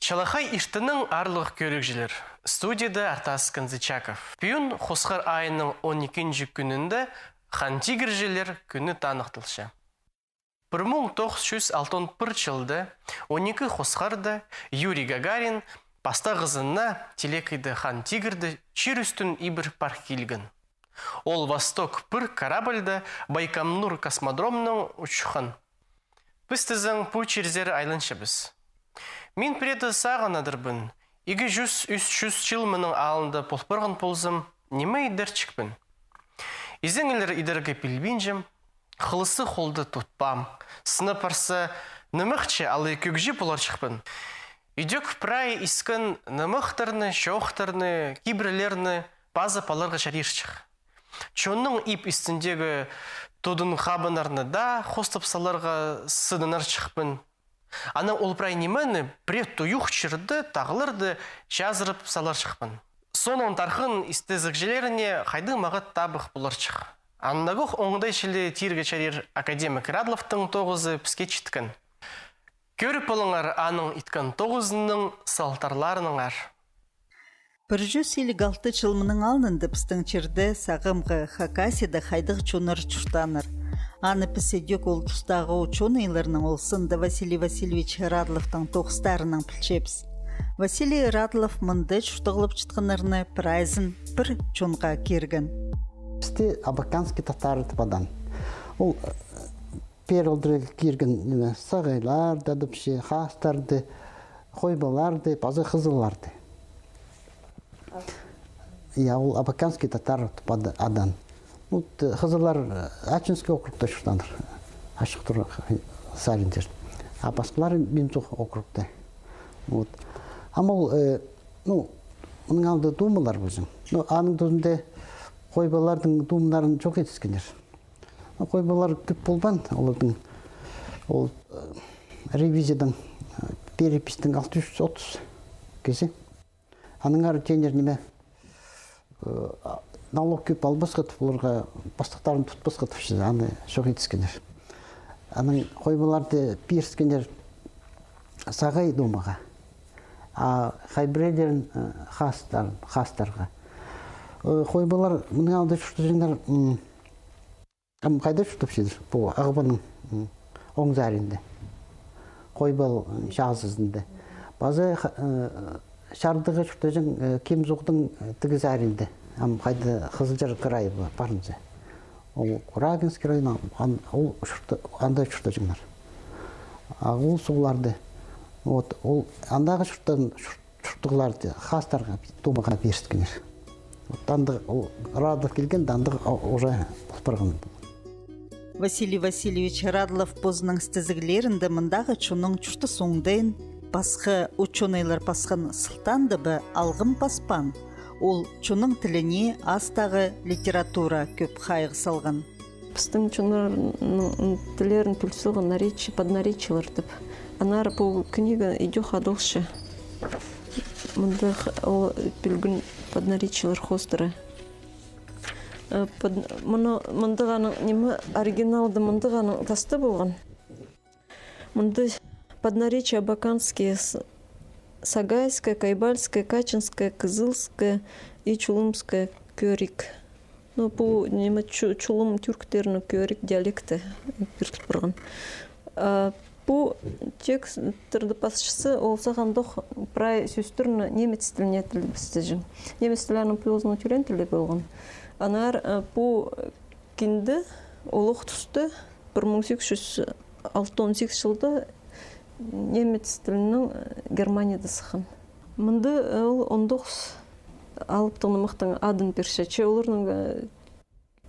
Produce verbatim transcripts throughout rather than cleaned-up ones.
Чалахай иртеннең, аарлығ кӧрігҷілер. Студияда Артас Канзычаков. Пӱӱн хосхар айының он ікінҷі кӱнінде Хан тигірҷілер кӱні таныхталча. Пір муң тоғыс чӱс алтон пір чылда, он ікі хосхарда, Юрий Гагарин пастағызына телекейде Хан тигірді чир ӱстӱн ибіре пар килген. Ол «Восток пір» корабльда Байконур космодромнаң учхан. Піс тізең пу чирзер айланчабыс. Мин пірееде сағынадырбын, ікі чӱс, ӱс чӱс чыл мының алнында пол парған ползам, ниме идерҷікпін? Изеннер идерге пілбинчем, хылысты холда тутпаам. Сынап парса, нымахчы алай кӧгҷі поларҷыхпын. Идӧк прай искен нымахтарны, чоохтарны, кибірлерні пазып аларға чарирҷых. Чонның иб истіндегі тудын-хабыннарны даа хостап саларға сыдынарҷыхпын. Анаң ол прай нимені пірее туйух чирде, тағларда чазырып саларҷыхпын. Соонаң тархын истезігҷілеріне хайдағ мағат табых поларҷых? Аннаңох оңдай чіли тирге чарир академик Радловтың тоғызы піске читкен. Кӧріп алыңар аның иткен тоғызының салтарларынаңар. Пір чӱс илиг алты чыл мының алнында пістің чирде, сағамғы Хакасияда, хайдағ чоннар чуртааннар. Аны піс идӧк ол тустағы учёныйларның, ол сында Василий Васильевич Радловтың тоғыстарынаң пілчебіс. Василий Радлов мында чуртағлапчатханнарны прайзын пір чонға кирген. Пісті абаканский татары тіп адаан. Ол, э, пеер алдыра кирген, ниме, сағайларды, адапча, хаастарды, хойбаларды, паза хызылларды. Я, ол абаканский татар тіп ада-, адаан. Вот, э, хызыллар, э, Ачинский округта чуртааннар. Ачых тура, э, саринчер. А пасхалары Минзух округта. Вот. Ам ол, э, ну, мының алнында думалар полҷаң. Ну, аның тузында хойбалардың думаларын чох идіскеннер. Ну, хойбалар кӧп полбаан, олардың, ол, э, ревизиядаң, э, переписьтең алты чӱс отыс кізі. Аннаңар тееннер ниме, э, налог кӧп албасха тіп, оларға пастыхтарын тутпасха тіпче, аны чох идіскеннер. Анаң хойбаларды пиріскеннер Сағай думаға, а хай піреелерін, э, хаастар-, хаастарға. Э, хойбалар мының алнында чуртаҷаңнар, м, Ам хайда чуртапчадыр? Пу Ағбанның, м, оң саринда. Хойбал, м, чазызында. Паза ха-, э, чардыға чуртаҷаң, э, Кемзуғның, э, тігі саринда. Ам хайда Хызылчар край па-, парынза. Ол Курагинский район, ан-, ол чурта-, анда чуртаҷаңнар. А ол суғларда. Вот, ол андағы чуртан, чурт-, чуртағларды хаастарға, думаға пиріскеннер. Вот андағ ол Радлов килгенде, андағ уже пол парған. Василий Васильевич Радлов позының істезіглерінде мындағы чонның чуртас оңдайын пасха учёныйлар пасхан сылтаанда ба алғым паспаан. Ол чонның тіліне астағы литература кӧп хайығ салған. Пістің чоннарның тіллерін пӱл салған наречие, поднаречиелер тіп. Аннаңар пу книга идӧк адалча. Мында х-, ол пӱлген поднаречиелер хоостыра. Э, под-, мына, мындағ аның, ниме, оригиналда мындағ аның таста полған. Мында поднаречие абаканские, с-, Сагайское, Кайбальское, Качинское, Кызылское и Чулымское кӧрік. Ну, пу, ниме, чу-, чулым тюрктернің кӧрік диалекті пиртіл парған. А пу текстерді пасчызы, ол сағындох прай сӧстерні немец тіліне тілбестеҷең. Немец тілі аның пӱӱл узуна тӧреен тілі полған. Аннаңар, а, пу кинде, ол ох туста, пір муң сигіс чӱс алтон сигіс чылда немец тілінең, э, Германияда сыххан. Мында, э, ол он тоғыс алыптығ нымахтың адын пирче. Че оларның, э,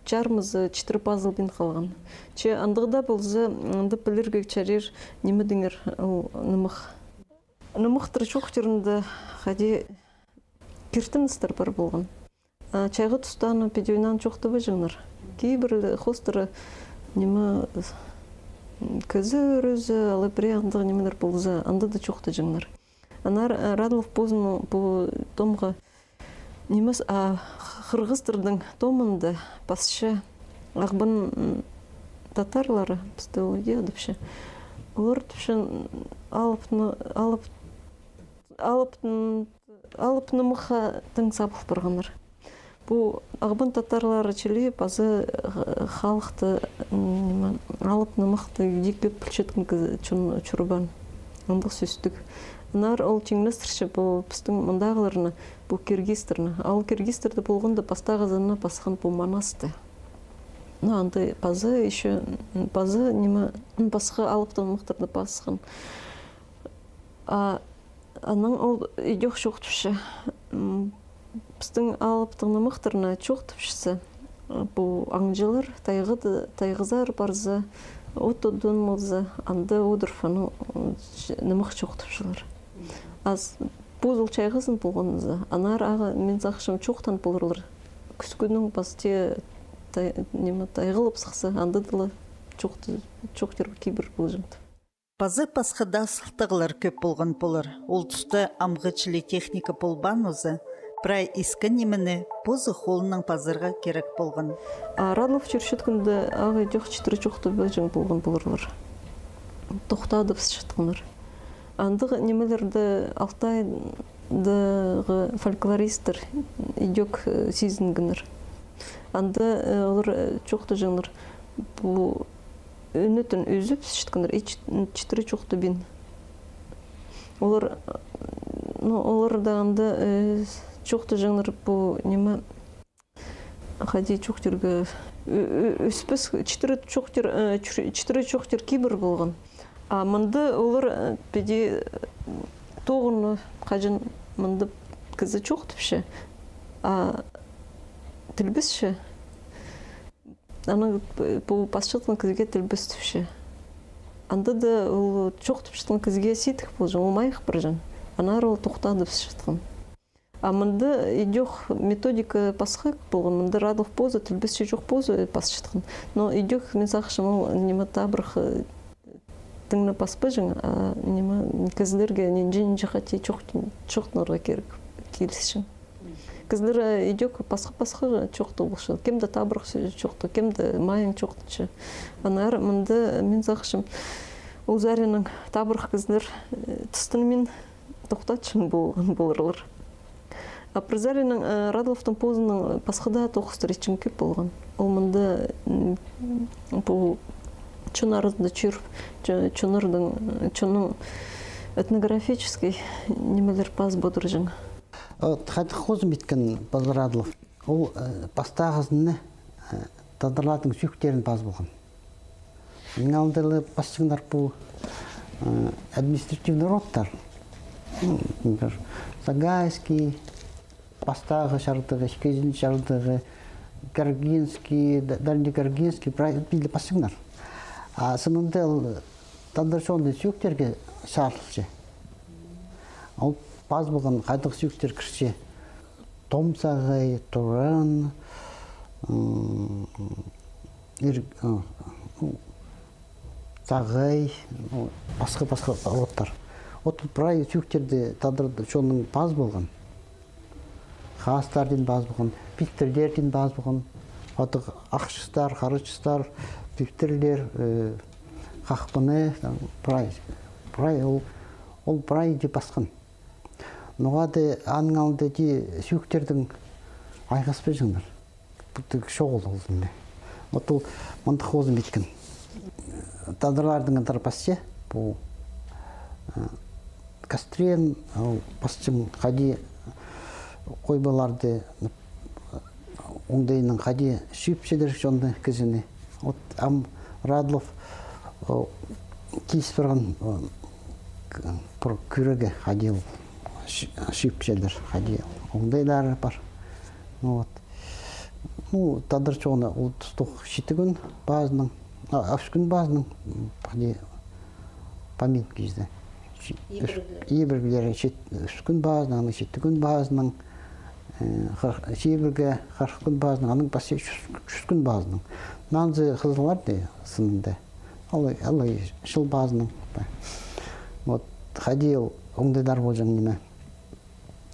чарымызы читіре пазылбин халған. Че андағ даа полза, м, анда пілерге чарир, нимедеңер ол нымах. Нымахтар чоохтирында хайди киртіністер пар полған. А чайғы туста аны піди ойнаан чоохтабаҷаңнар. Кибірлі хоостыра, ниме, кізі ӱрезі, алай пірее андағ нимелер полза, анда даа чоохтаҷаңнар. Аннаңар, а, Радлов позының пу томға нимес, а хырғыстарның томында пасча Ағбан, м, татарлары, пісте ол идӧк адапча. Олар тіпче, м, алыпны, алып Алып, м, алып нымахха тың сабыл парғаннар. Пу ағбан татарлары чіли паза, х-, халыхты, м, ниме, алып нымахты идӧк кӧп пілчеткен кізі чон чурбаан. Андағ сӧстіг. Аннаңар ол тиңнестірче пу пістің мындағыларны, пу киргизтарны. А ол киргизтарда полғанда пастағызын пасхан пу Манасты. Ну, анда паза ещё, м, паза ниме, м, пасха алыптығ нымахтарны пасхан. А анаң ол идӧк чоохтапча. М, пістің алыптығ нымахтарны чоохтапчаза, пу аңҷылар тайғада, тайғазар парза, от одын алза, анда одырып, анаң, м, ч-, нымах чоохтапчалар. А с-, позыл чайғызын полғанза, аннаңар ағаа, мин сағынчам, чоохтаан поларлар. Кӱскӱннең пастап тай-, ниме, тайғалап сыхса, анда даа ла чоохты-, чоохтирға кибір полҷаң тіп. Паза пасха даа сылтағлар кӧп полған полар. Ол туста амғы чіли техника полбаан нооза, прай искен нимені позы холынаң пазарға кирек полған. А Радлов чӧрчеткенде ағаа идӧк читіре чоохтабаҷаң полған поларлар. Тохтадыбысчатханнар. Андағ нимелерні Алтайдағы фольклористтер идӧк, э, сизінгеннер. Анда, э, олар, э, чоохтаҷаңнар. Пу ӱнетін ӱзіп сыхчатханнар, и чит-, читіре чоохтабин. Олар, ну, олар даа анда, э, чоохтаҷаңнар пу ниме, хайди чоохтирға, ӱ-, ӱ-, ӱспес, читіре чоохтир, э, чур-, читіре чоохтир кибір полған. А мында олар, э, піди, э, тоғынып, хаҷан мында кізі чоохтапча, а тілбесче. Анаң п-, пу пасчатхан кізее тілбестепче. Анда даа ол чоохтапчатхан кізее сидік полҷаң, ол майығ парҷаң. Аннаңар ол тохтадыбысчатхан. А мында идӧк методика пасха полған, мында Радлов позы, тілбесчі чох позы пасчатхан. Но идӧк, мин сағынчам, ол ниме табырах, э, тың на паспаҷаң, а ниме, кізілерге нинҷе-нинҷе хати чоохтанарға кирек, килісчең. Кізілер, э, идӧк пасха-пасха чоохтап полча. Кем дее табырах чоохтап, кем дее майын чоохтапча. Аннаңар мында, мин сағынчам, ол саринаң табырах кізілер, э, тыстан мин тохтатчаң полған поларлар. А пір саринаң, э, Радловтың позының пасха даа тоғыстар итчең кӧп полған. Ол мында, м, пу чон аразында чӧр-, чо-, чоннарның, чонның этнографический нимелер пазып одырҷаң. От хайдағ хозым иткен паза Радлов. Ол, э, пастағызын, э, тадарларның сӱӱктерін пазып алған. Анаң алнында ла пасчаңнар пу, э, административный родтар. Ну, например, Сагайский, пастағы чардығы, ікінҷі чардығы, Каргинский, Да-, Дальнегоргинский, прай піле пасчаңнар. А сынында ол тадар чонның сӱӱктерге чарылча. Ол пазып алған хайдағ сӱӱктер кірче. Том Сағай, Туран, м, Ир-, а, ну, Сағай, ну, пасха-пасха родтар. От прай сӱӱктерні тадар чонның пазып алған. Хаастардан пазып алған, пилтірлерден пазып алған. От ахчыстар, харачыстар, пилтірлер, э, хахпаны, там, прай, прай ол, ол прай даа пасхан. Ноға даа аның алнында даа сӱӱктердең айғаспаҷаңнар. Пу тіг чоғыл ол ниме. Вот ол мындағ хозым иткен. Тадарларның андар пасча, пу, э, Кастрен, ол пасчаң хайди хойбаларды, оңдайнаң хайди чыыпчалар чонны, кізіні. Вот ам Радлов, о, киліс парған, о, к-, пір кӧрерге хайди ол чы-, чыыпчалар, хайди оңдайлары пар. Вот. Ну, тадар чоны ол тустух читі кӱн пазынаң, а, ӱс кӱн пазынаң, м, хайди поминки чізе. Чи-, ӱс-, ибіргі. Ибіргілері чит-, ӱс кӱн пазынаң, анаң читі кӱн пазынаң, э, хыр-, чибіргі хырых кӱн пазынаң, анаң пасча чӱс, чӱс кӱн пазынаң. Нанзы хызыллар даа сынында. Алай, алай чыл пазынаң. Вот, хайди ол оңдайлар полҷаң ниме.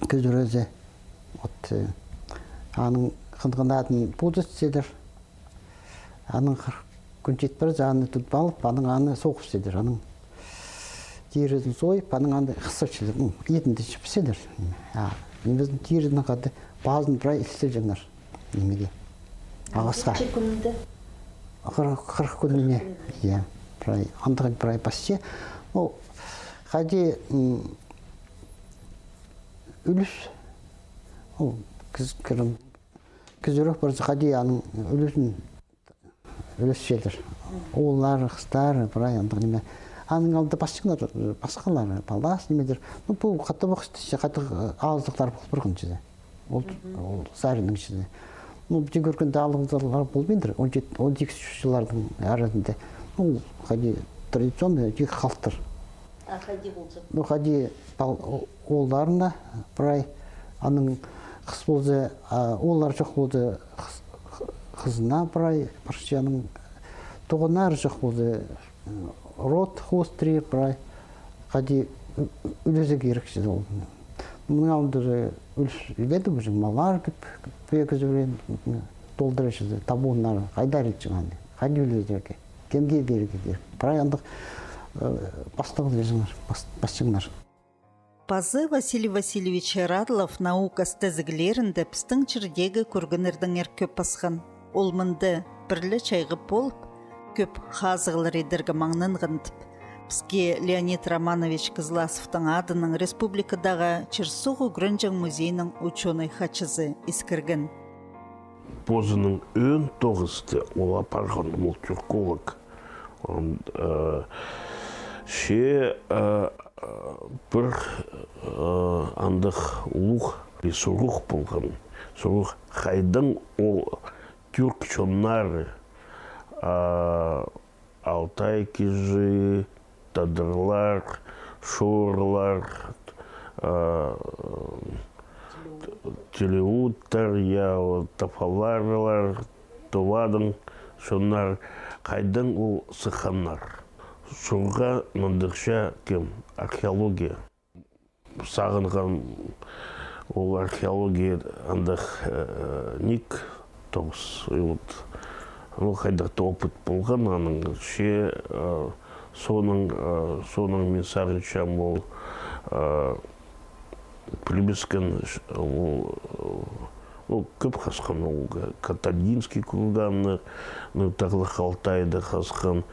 Кӱзірезі. Вот, э, аның хынған атын пудас тидір. Анаң хырых кӱн чит парза, аны тудып алып, анаң аны соғып тидір. Анаң Тирізін сойып, анаң анда хысылчалар. Ну, итін дее чіпселер. А, ниме, тирізін хада, пазын прай ілчелҷеңнер. Нимеге? Ағасха. Нинҷе кӱнде? Хырых, хырых кӱніне. Хырых кӱніне. Я, прай. Андағ прай пасча. Ну, хайди, м, ӱлӱс. Ну, кізі, кізі ӱреп парза, хайди аның ӱлӱзін ӱлесчелер. Ооллары, хыстары, прай андағ ниме. Аның алнында пасчаңнар, пасхалары, палас нимелер. Ну, пу хатабох істече, хатығ, э, алызлығлар пол парған чізе. Ол, ол саринаң чізе. Ну, пу кӧргенде алызлығлар полбиндыр. Он чет-, он сигізінҷі чылларның аразында. Ну, хайди традиционный, тик халтыр. А хайди полза? Ну, хайди пал-, о-, оолларына прай, аның хыс полза, а, ооллар чох полза, хыс-, х-, хызына прай, парча аның туғаннары чох полза, м, род хоостыра прай, хайди ӱ-, ӱ-, ӱлезерге кирек чізе ол. Мының алнында ӱлӱс ӱледі, уже маллар кӧп, кӧп, кӧп кізі ӱлезер, м, толдыра чізе, табуннары, хайдар итчең аны, хайди ӱлезерге. Кемге пирерге кирек. Прай андағ, э, пастығ ле чаңнар, пас-, пасчаңнар. Пазы Василий Васильевич Радлов наука істезіглерінде пістің чирдегі кӱргеннердеңер кӧп пасхан. Ол мында пір ле чайғы полып, кӧп хазығлар идерге маңнанған тіп, піске Леонид Романович Кызласовтың адынаң республикадағы чир-суғ ӱгренҷең музейнің учёный хатчызы искірген. Позының ӧӧн тоғысты ол апарған, ол тюрколог. Он, э, че, э, э, пір, э, андағ улуғ сурығ полған. Сурығ, хайдаң ол тюрк чоннары, а, алтай кізі, тадарлар, шорлар, а, телеуттар, я, тафаларлар, Тываның чоннары, хайдаң ол сыхханнар. Сурығға мындағҷа кем, археология. Сағынған ол археология андағ, э, ниик тоғыс, и вот, ну, хайдағ-да опыт полған аның, че, э, соонаң, э, соонаң мин сағынчам, ол, э, пілбіскен, ол, ол кӧп хасхан, ол Ка-, Катадинский курганны, ну, тағлығ Алтайды хасхан.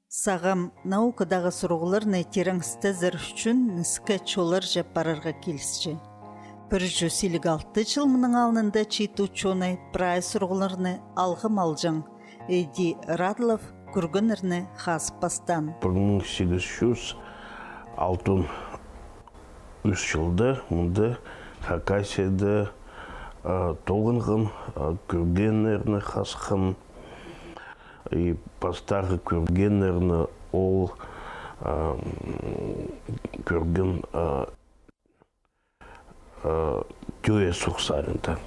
Сағам наукадағы сурығларны тирең істезер ӱчӱн ніске чолларҷа парарға килісче. Пір чӱс илиг алты чыл мының алнында чиит учёный прай сурығларны алғым алҷаң. Іди Радлов кӱргеннерні хазып пастаан. Пір муң сигіс чӱс алтон ӱс чылда мында Хакасияда, а, толғанған, а, кӱргеннерні хасхан. И пастағы кӱргеннерні ол, а, м, кӱрген, а, а, Тӧӧ суғ саринда.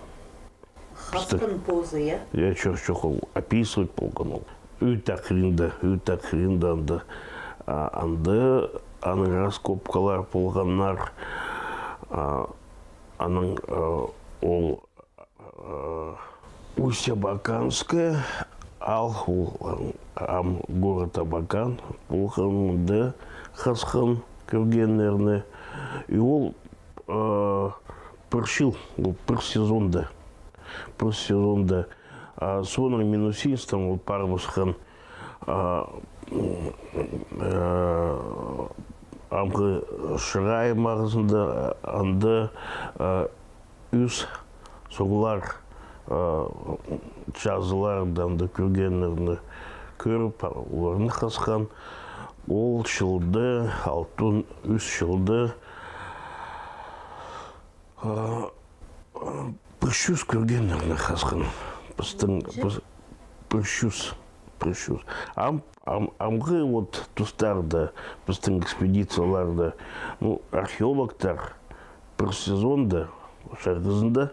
Хасхан позы, я? Я, чох, чох, ол описывать полған ол. Ӧӧ тағ хыринда, ӧӧ тағ хыринда анда, а, анда аның раскопкалар полғаннар, а, аның, а, ол, а, Усть-Абаканская, ал ол, ам, город Абакан, полған, мында хасхан кӱргеннерні. И ол, а, пір чыл, ол пір сезонда. Пір сезонда. А соонаң Минусинсктің ол парыбысхан, а, м, а, амғы чырай мағазында, анда, а, ӱс суғлар, а, чазыларда анда кӱргеннерні кӧріп, оларны хасхан. Ол чылда, алтон ӱс чылда, а, пір чӱс кӱргеннерні хасхан. Пістің, піс-, пір чӱс, пір чӱс. Ам, ам, амғы вот тустарда, пістің экспедицияларда, ну, археологтар пір сезонда, чарғызында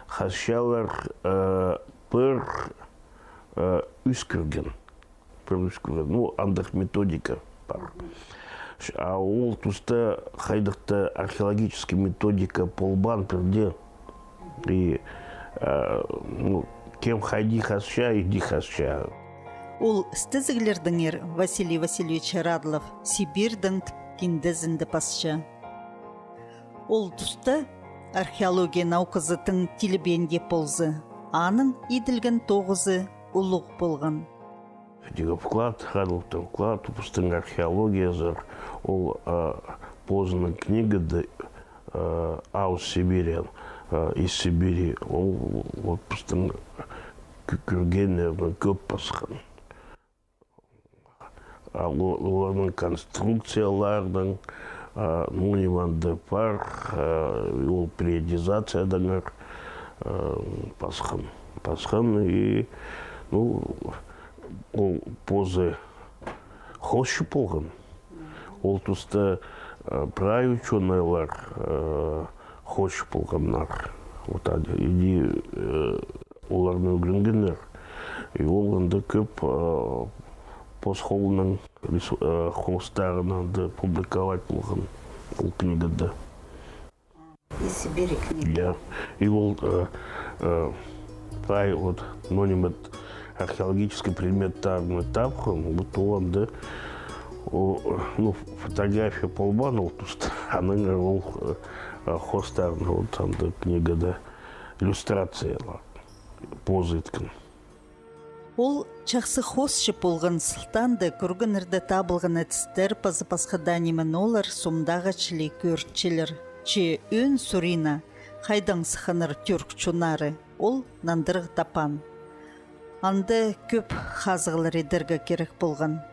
хасчалар, э, пір, э, ӱс кӱрген. Пір ӱс кӱрген. Ну, андағ методика пар. Ш-, а ол туста хайдағ-да археологический методика полбаан пірдее. И, э, ну, кем хайди хасча, иди хасча. Ол істезіглердеңер Василий Васильевич Радлов Сибирьдең тіп киндезінде пасча. Ол туста археология науказы тың тилібеен дее полза, аның иділген тоғызы улуғ полған. Тігі вклад, хайдағ-да вклад, постың археологиязар, ол, а, позының книгада, а, Aus Sibirien, а, из Сибири, ол, вот, постың кӧ-, кӧргеннернең кӧп пасхан. А, о-, оларның конструкцияларының, а, ну, ниме-де пар, а, ол периодизациядаңар, а, пасхан. Пасхан и, ну, ол позы хосчы полған. Ол туста, а, прай учёныйлар, а, хосчы полғаннар. Вот, а, иди, э, оларны ӱгренгеннер. И ол анда кӧп, э, пос холынаң рис-, э, хоостарын анда публиковать полған ол книгада. Из Сибири книга. Я. И ол, э, э, прай вот, ну, ниме, археологический предметтарны тапхан, вот ол анда, о, ну, фотография полбаан ол туста. Анаң ол, э, хоостарын вот анда книгада иллюстрациялар позы иткен. Ол чахсы хосчы полған. Сылтаанда кӧргеннерде табылған ідістер паза пасха даа ниме-нолар сомдағ чіли кӧрчелер. Че ӧӧн сурина, хайдаң сыхханнар тӱрк чоннары, ол нандырығ таппаан. Анда кӧп хазығлар идерге кирек полған.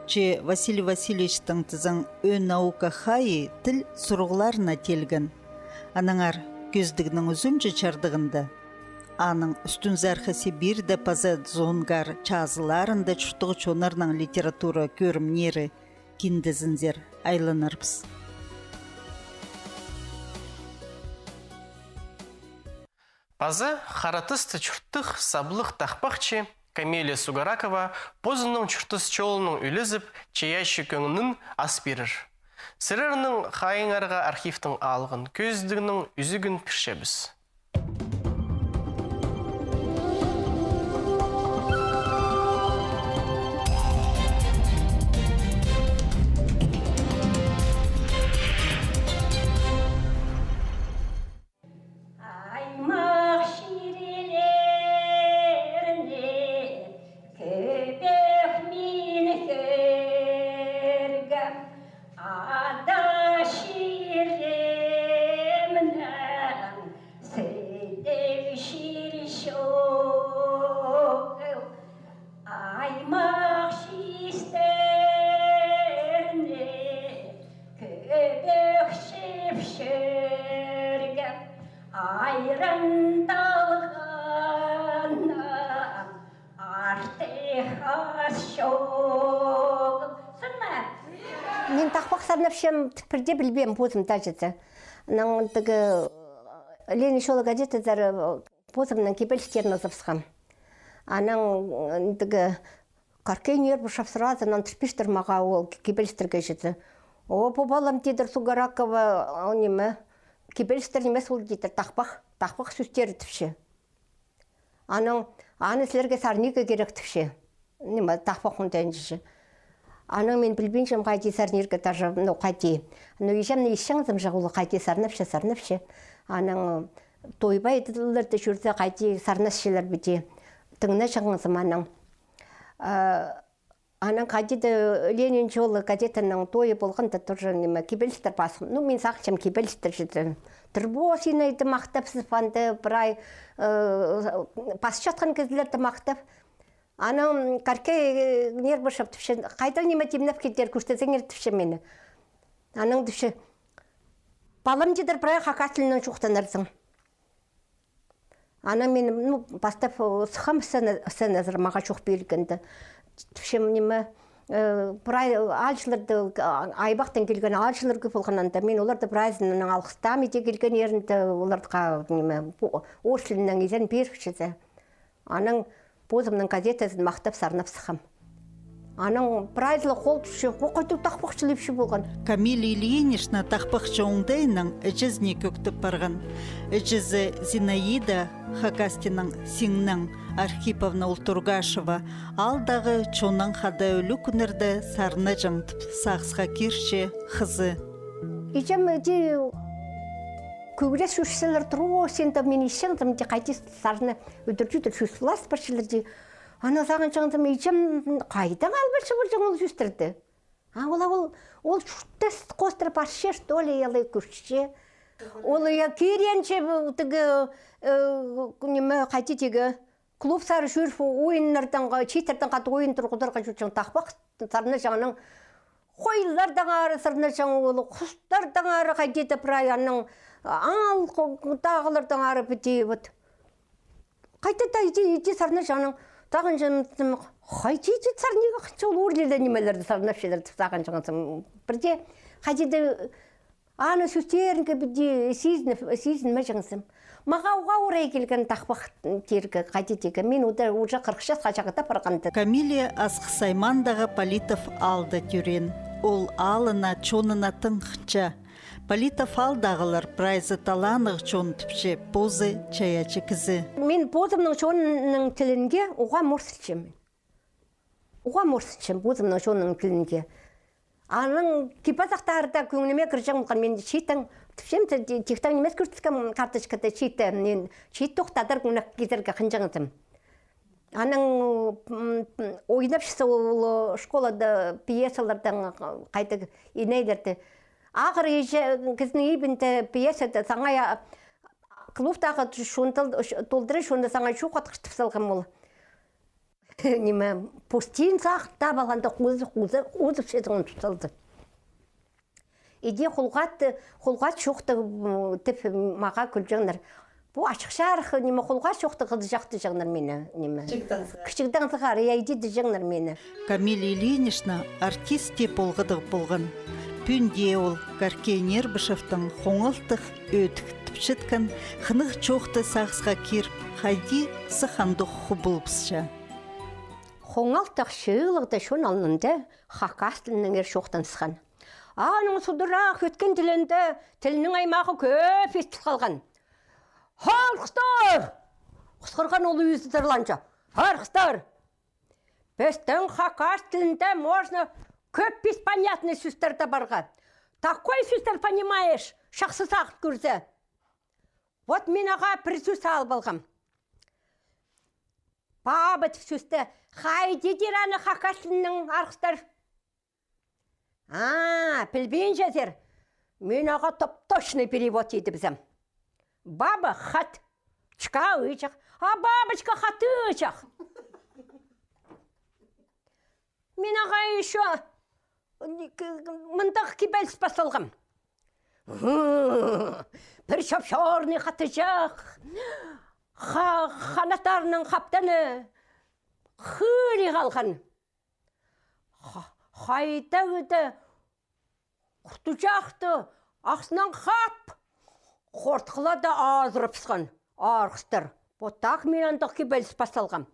Че Василий Васильевичтің тізең ӧӧн наука хайи тіл сурығларына теелген. Аннаңар кӧзідігнің ӱзінҷі чардығында, аның ӱстӱнзархы Сибирьде паза зонгар чазыларында чурттығ чоннарның литература кӧрімнері киндезінзер айланарбыс. Паза Хара Тыста чурттығ саблығ тахпахчы Камелия Сугаракова позының чуртас чолынаң ӱлезіп, чайаачы кӧңнін ас пирер. Сірернің хайииңарға архивтің алған кӧзідігнің ӱзігін пирчебіс. Аймах чирлеріне кӧбек мин кӧргем, ада чирімнең сіліг чир чоғыл. Аймах чистеріне кӧбек чіп чӧргем, айран талғаннаң артых ас чоғыл. Сынна. Мин тахпах сарнапчам, пірдее пілбеем, позым таа чізе. Анаң тігі «Ленин чолы» газетазар позымның кибелістерін ызыбысхам. Анаң тігі Каркей Нербышев сразу нандырып пирче мағаа ол кибелістерге чізе. О, пу палам, тидір, Сугаракова, о, ниме, кибелістер нимес ол, тидір, тахпах, тахпах сӧстері, тіпче. Анаң аны сірерге сарнирға кирек, тіпче. Ниме, тахпах андағ, тіпче. Анаң мин пілбинчем, хайди сарнирға, даже, ну, хайди. Ну, иҷемні исчеңзім же, ол хайди сарнапча, сарнапча. Анаң тойбай иділерде чӧрзе, хайди сарнасчалар піди. Тыңнаҷаңзым анаң. А, анаң хайди даа «Ленин чолы» газетаның тойы полғанда тоже, ниме, кибелістер пас. Ну, мин сағынчам, кибелістер чізе. Тырбос инейді махтап, сыпанды прай, э, пасчатхан кізілерді махтап. Анаң Каркей, э, Нербышев тіпче, хайдаң, ниме, тимнеп килдір, кӧртезеңер, тіпче, мині. Анаң тіпче, палам, тидір, прай хакас тілінең чоохтанарзың. Анаң мин, ну, пастап, э, сыххам сцена, сценазар, мағаа чоох пирілгенде. Тіпчем, ниме, э, прай аалҷыларды, а, Айбахтаң килген аалҷылар кӧп полған анда. Мин оларды прайзын анаң алғыстаам, иди килгеннерінде, оларға, ниме, пу, орыс тілінең изен пиріп чізе. Анаң позымның газетазын махтап сарнап сыххам. Анаң прайзы ла хол тіпче, хо, хайдағ тахпахчы ле ипчі полған. Камилия Ильинична тахпахчы оңдайынаң іҷезіне кӧктеп парған. Іҷезі Зинаида Хакастинаң синнең Архиповна Ултургашева аалдағы чоннаң хада ӱлӱкӱннерде сарнаҷаң тіп сағысха кирче хызы. Иҷем іди кӧгрес чӧрчелер, трос, син дее, мин исчеңзім, іди хайди сарна, ӱдір-чӱдір чӧс лас парчалар, іди. Ана сағынчаңзым, иҷем хайдаң албасча полҷаң ол чӧстерді. А ол, ол, ол чуртас хоостыра парча, что ли, алай кӧрче. Ол, я, киренче, тігі, э, ниме, хайди тігі, клубтар чӧріп, ойыннардаң, чииттердең хада ойын турғызарға чӧрҷең, тахпах сарнаҷаңнаң, хойлардаң ары сарнаҷаң ол, хустардаң ары, хайди даа прай аның, аал тағылардаң ары піди, вот. Хайди даа іди, іди сарнаҷаңнаң, сағынчаңзым, хайди іди сарнирға, хынча ол ӱр ле нимелерді сарнапчалар тіп сағынчаңзым. Пірдее хайди даа аны сӧстерінге піди сизініп, сизінмеҷеңзім. Мағаа уғаа орай килген тахпах тирге, хайди тирге. Мин уже, уже хырых часха чағда парғанда. Камилия Асхыс аймаандағы Политов аалда тӧреен. Ол аалына, чонына тың хынча. Политов аалдағылар прайзы талааннығ чон тіпче, позы чайаачы кізі. Мин позымның чонымның тілінге уғаа морсынчам. Уғаа морсынчам позымның чонымның тілінге. Аның кип-азахтары даа кӧңніме кірҷең полған, мин чииттең, тіпчем, тихтең нимес кӧртіскем карточкада чиитті, мин чиит тохтадыр кӧнек кизерге хынҷаңзым. Анаң, м, м, ойнапчаза ол школада пьесалардаң, хайдағ инейлерді. Ағыр иҷе кізінің ибінде пьесада саңай, а, клубтағы чонды толдыра, чонды саңай чоохтатхыштып салғам ол. Ниме, постың сағыт таап алғанда, хузы, хузы, хузы сӧзін туталды. Іди хулғат, хулғат чоохтығ, м, тіп, мағаа кӱлҷеңнер. Пу ачых-чарых, ниме, хулғат чоохтығ хызыҷах тіҷеңнер мині, ниме. Кічігдең сығара. Кічігдең сығара, я, іди тіҷеңнер мині. Камилия Ильинична артист тее полғадығ полған. Пӱӱн дее ол Коркей Нербышевтің «Хоңалтых ӧдік» тіпчеткен хынығ чоохты сағысха киріп, хайди сых андох хубулыбысча. Хоңалтых чыылығда чон алнында хакас тілінеңер чоохтанысхан. Аның судырах ӧткен тілінде тілнің аймағы кӧп истіл халған. Арғыстар! Хысхырған ол ӱзі тырланча. Арғыстар! Пістің хакас тілінде можно кӧп беспонятный сӧстер табарға. Такой сӧстер, понимаешь, чахсы сағын кӧрзе. Вот мин ағаа пір сӧс алып алғам. Баба тіп сӧсті хайди тир аны хакас тілінең, арғыстар? А, пілбинчезер. Мин ағаа топ-точный перевод идібізем. Баба — хат. Чка — ыйҷах. А бабочка — хатыҷах. Мин ағаа ещё мындағ кибеліс пас салғам. Пір чоп-чорный хатыҷах. Ха-, ханаттарының хаптаны хыри халған. Ха-, хайдағ-да хуртуҷахты ахсынаң хап, хортхылада азырыбысхан, арғыстар. Вот так мин андағ кибеліс пас салғам.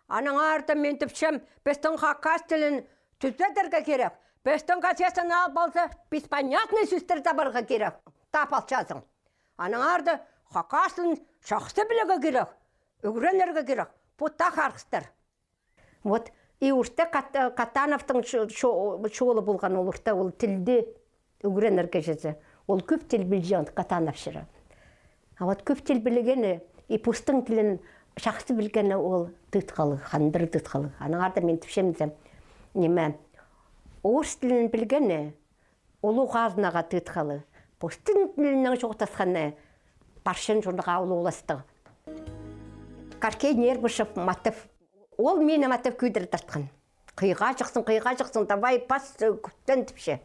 Анаң арды мин тіпчем, пістің хакас тілін тӱзедерге кирек. Пістің газетаны алып алза, беспонятный сӧстер табарға кирек. Тап алчазың. Анаң арды хакас тілін чахсы пілерге кирек, ӱгренерге кирек. Вот так, арғыстар. Вот, и орта Кат-, Катановтың чо-, чо-, чолы полған ол орта, ол тілді ӱгренерге чізе. Ол кӧп тіл пілҷең, Катанов чіре. А вот кӧп тіл пілгені, и постың тілін чахсы пілгені ол тыытхалығ, хандыр тыытхалығ. Аннаңар даа мин тіпчем зе, ниме, орыс тілін пілгені, улуғ хазнаға тыытхалығ. Постың тілінең чоохтасханы парчан чонға улуғластығ. Коркей Нербышев матап, ол мині матап кӧдіре тартхан. Хыйғаҷахсың, хыйғаҷахсың, давай пас, кӱстен, тіпче.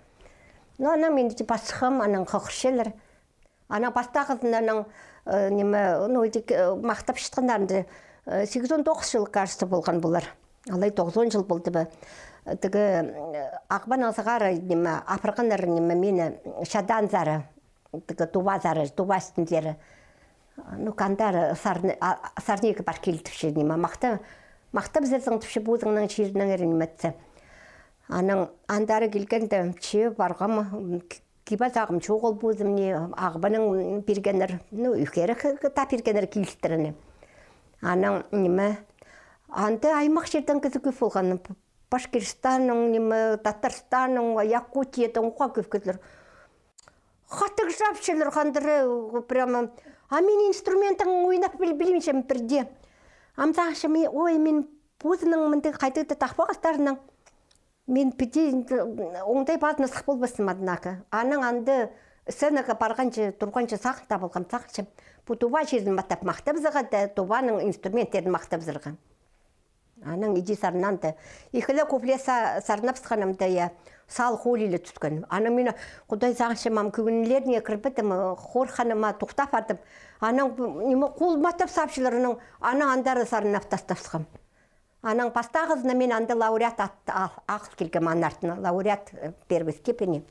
Ну, анаң мин іди пасхам, анаң хығырчалар. Анаң пастағызын анаң, э, ниме, ну, іди, э, махтапчатханнарында, э, сигізон тоғыс чыл, кажется, полған полар. Алай тоғызон чыл полды ба. Тігі, э, Ағбаннаң сығара, ниме, апарғаннар, ниме, мині Чадаанзар, тігі Тувазар, Тува істінзер. Ну, кандар сарны-, а, сарнирға пар кил, тіпче, ниме, махта-, махтапчазың, тіпче, позыңның чирінеңер, ниме, тізе. Анаң андар килгенде, че парғам, м, ки-, кип-азағым чоғыл позымны, Ағбаннаң пиргеннер, ну, ӱгерек таа пиргеннер килістірерге. Анаң ниме, анда аймах чирдең кізі кӧп полған. Башкирстаннаң, ниме, Татарстаннаң, Якутиядаң уғаа кӧп кізілер. Хатығ чапчалар хандыра, прямо. А мин инструментнең ойнап піл-, пілбинчем пірдее. Ам сағынчам, ой, мин позымның мындағ хайдағ-да тахпағастарынаң мин піди оңдай пазынарлығ полбаспын, однако. Анаң анда сценаа парғанҷа, турғанҷа сағын табылғам, сағынчам. Пу Тува чирін матап махтабызарға даа, Туваның инструменттерін махтабызарға. Анаң иди сарнаанда. Ікі ле куплет са-, сарнабысханымда, я, сал хулиле тӱскен. Анаң мин, Худай, сағынчам, ам кӧңнілеріне кірбедім, хорханыма тохтап пардым. Анаң, ниме, хол матап сапчалар, анаң, анаң андар сарнап тастабысхам. Анаң пастағызына мин анда лауреат ат-, а-, ағыл килгем анартына, лауреат, э, первой степени.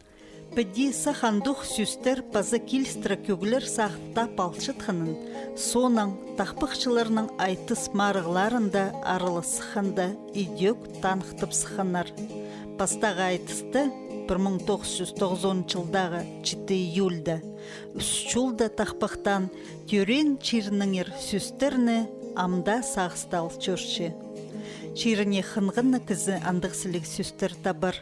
Піди сах андох сӧстер паза килістіре кӧглер сағыста палчатханын, соонаң тахпахчыларның айтыс марығларында араласханда идӧк таныхтабысханнар. Пастағы айтыста пір муң тоғыс чӱс тоғызон чылдағы читі июльда ӱс чолда тахпахтаан тӧреен чирінеңер сӧстерні ам даа сағыстал чӧрче. Чиріне хынғаны кізі андағ сіліг сӧстер табар.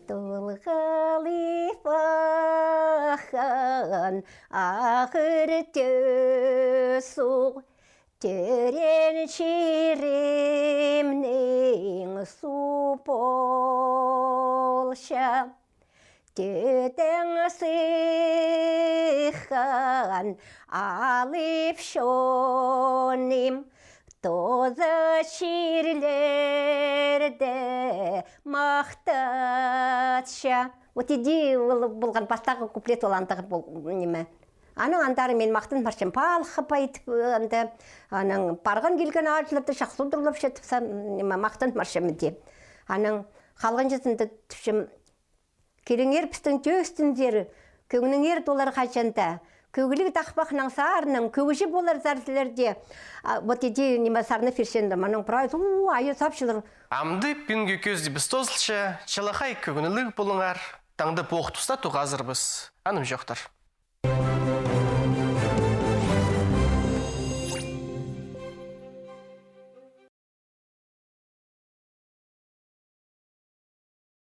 Тулғалып аххан ағыр тӧс суғ, тӧреен чирімнің суғ полча. Тӧдең сыххан алып чоным, тооза чирлерде махтатча. Вот иди ол полған пастағы куплет, ол андағ пол-, ниме. Анаң андар мин махтан парчам, палых апай тіп, анда, анаң парған килген аалҷыларны чахсы удурлапча тіп, ниме, махтан парчам иди. Анаң халғанҷызында тіпчем, киліңер пістің тӧстіңер, кӧңніңер толар хаҷан даа. Кӧгліг тахпахнаң сарнаң, кӧгҷі поларзар сірерге. А, вот иди, ниме, сарнап пирчем, анаң прайзы, у, айа сапчалар. Амды пӱӱнгі кӧзідібіс тоозылча, чалахай кӧңніліг полыңар, таңда пу ох туста тоғазарбыс. Анымҷохтар.